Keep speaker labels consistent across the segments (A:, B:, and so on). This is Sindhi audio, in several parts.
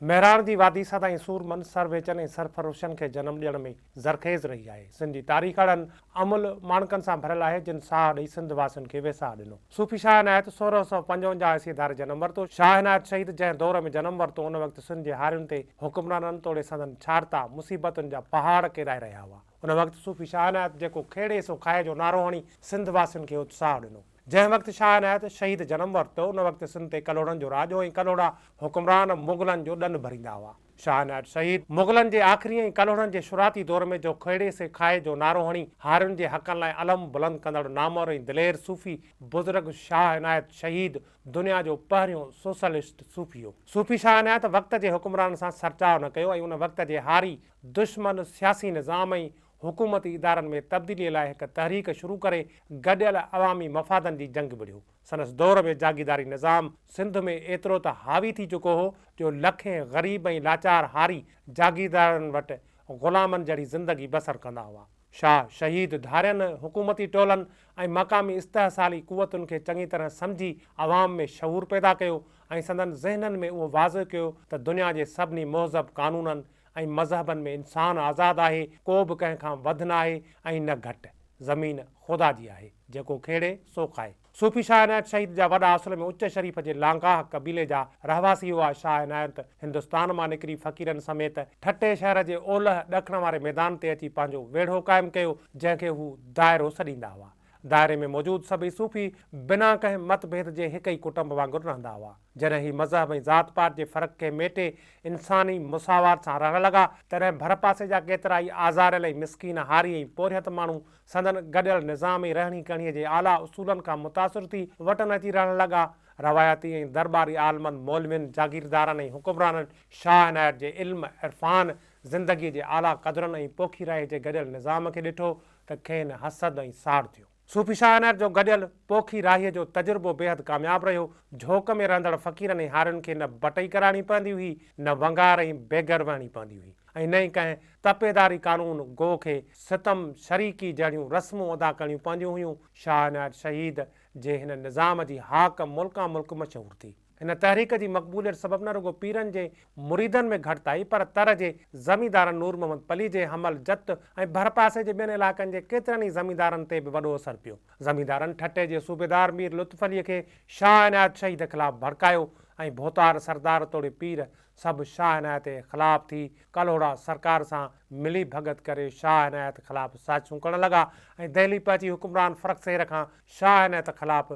A: مهراڻ جي وادي سدائين سورمن، سرويچن ۽ سرفروشن کي جنم ڏيڻ ۾ زرخيز رهي آهي. سنڌ جي تاريخ اهڙن املهه ماڻڪن سان ڀريل آهي، جن ساهه ڏئي سنڌ واسين کي ويساهه ڏنو. صوفي شاهه عنايت 1655 عيسوي ڌاري جنم ورتو. شاهه عنايت شهيد جنهن دور ۾ جنم ورتو، ان وقت سنڌ جي هارين تي حڪمرانن توڙي سندن ڇاڙتا مصيبتن جا پهاڙ ڪيرائي رهيا هئا. ان وقت صوفي شاهه عنايت جيڪو کيڙي سو کائي جو نعرو هڻي سنڌ واسين کي اتساهه ڏنو. جنهن وقت شاهه عنايت شهيد جنم ورتو، ان وقت سنڌ تي ڪلهوڙن جو راڄ هو ۽ ڪلهوڙا حڪمران مغلن جو ڏن ڀريندا هئا. شاهه عنايت شهيد مغلن جي آخري ۽ ڪلهوڙن جي شروعاتي دور ۾ جو کيڙي سي کائي جو نعرو هڻي هارين جي حقن لاء علم بلند ڪندڙ نامور ۽ دلير صوفي بزرگ شاهه عنايت شهيد دنيا جو پهريون سوشلسٽ صوفي هو. صوفي شاهه عنايت وقت جي حڪمرانن سان سرچاء نه ڪيو ۽ ان وقت جي هاري دشمن سياسي نظام ۽ حڪومتي ادارن ۾ تبديلي لاء هڪ تحريڪ شروع ڪري گڏيل عوامي مفادن جي جنگ وڙهيو. سندس دور ۾ جاگيرداري نظام سنڌ ۾ ايترو ته حاوي ٿي چڪو هو جو لکين غريب ۽ لاچار هاري جاگيردارن وٽ غلامن جهڙي زندگي بسر ڪندا هئا. شاهه شهيد ڌارين حڪومتي ٽولن ۽ مقامي استحصالي قوتن کي چڱي طرح سمجهي عوام ۾ شعور پيدا ڪيو ۽ سندن ذهنن ۾ اهو واضح ڪيو ته دنيا جي سڀني مهذب قانونن ۽ مذهبن ۾ انسان آزاد آهي، ڪو به ڪنهن کان وڌ ناهي ۽ نه گهٽ. زمين خدا جي آهي، جيڪو کيڙي سو کائي. صوفي شاهه عنايت شهيد جا وڏا اصل ۾ اچ شريف جي لانگاهه قبيلي جا رهواسي هئا. شاهه عنايت هندستان مان نڪري فقيرن سميت ٺٽي شهر جي اولهه ڏکڻ واري ميدان تي اچي پنهنجو ويڙهو قائم ڪيو، جنهن کي هو دائرو سڏيندا هئا. دائري ۾ موجود سڀئي صوفي بنا ڪنهن مت ڀيد جي هڪ ئي ڪٽنب وانگر رهندا هئا. جڏهن هي مذهب ۽ ذات پات جي فرق کي ميٽي انساني مساوات سان رهڻ لڳا، تڏهن ڀرپاسي جا ڪيترائي آزاريل ۽ مسڪين هاري ۽ پورهيت ماڻهو سندن گڏيل نظام ۽ رهڻي ڪهڻيء جي اعليٰ اصولن کان متاثر ٿي وٽن اچي رهڻ لڳا. روايتي ۽ درٻاري عالمن، مولوين، جاگيردارن ۽ حڪمرانن شاهه عنايت جي علم، عرفان، زندگيء جي اعليٰ قدرن ۽ پوکي راهيء جي گڏيل نظام کي ڏٺو ته کين حسد ۽ ساڙ ٿيو. صوفي شاهه عنايت جو گڏيل پوکي راهيء جو تجربو بيحد ڪامياب رهيو. جهوڪ ۾ رهندڙ فقيرن ۽ هارين کي نه بٽئي ڪرائڻي پوندي هئي، نه ونگار ۽ بيگر وهڻي پوندي هئي ۽ نه ئي ڪنهن تپيداري قانون گو کي ستم شريڪي جهڙيون رسمون ادا ڪرڻيون پونديون هيون. شاهه عنايت شهيد جي هن نظام جي هاڪ ملڪان ملڪ مشهور ٿي. هن تحريڪ جي مقبوليت سبب نه رڳو پيرن جي مريدن ۾ گهٽتائي پر تر جي زميندارن نور محمد پليجي، حمل جت ۽ ڀرپاسي جي ٻين علائقن جي ڪيترن ئي زميندارن تي به وڏو اثر پيو. زميندارن ٺٽي جي صوبيدار مير لطف علي کي شاهه عنايت شهيد خلاف ڀڙڪايو ۽ ڀوتار سردار توڙي پير سڀ شاهه عنايت جي خلاف ٿي ڪلهوڙا سرڪار سان ملي ڀڳت ڪري شاهه عنايت خلاف سازشون ڪرڻ لڳا ۽ دهلي پهچي حڪمران فرخ سير کان شاهه عنايت خلاف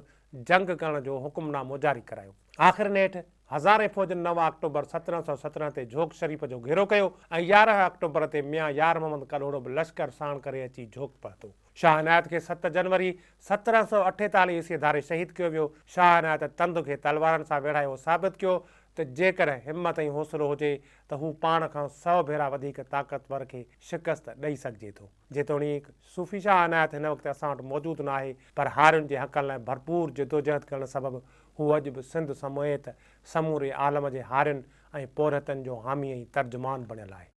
A: جنگ ڪرڻ جو حڪم نامو جاري ڪرايو. آخر نيٺ هزارين فوجن نو آڪٽوبر 1717 تي جهوڪ شريف جو گهيرو ڪيو ۽ 11 آڪٽوبر تي ميان يار محمد ڪلهوڙو به لشڪر ساڻ ڪري اچي جهوڪ پهتو. شاهه عنايت کي ست جنوري 1748 عيسويء ڌاري شهيد ڪيو ويو. شاهه عنايت تند کي تلوارن سان ويڙهائي اهو ثابت ڪيو ته جيڪڏهن همت ۽ حوصلو هجي ته هو پاڻ کان سئو ڀيرا وڌيڪ طاقتور کي شڪست ڏئي سگهجي ٿو. جيتوڻيڪ صوفي شاهه عنايت هن وقت اسان وٽ موجود ناهي پر هارين جي حقن لاء ڀرپور جدوجهد ڪرڻ سبب هو اڄ به سنڌ سميت سموري عالم جي هارين ۽ پورهيتن جو حامي ۽ ترجمان بڻيل آهي.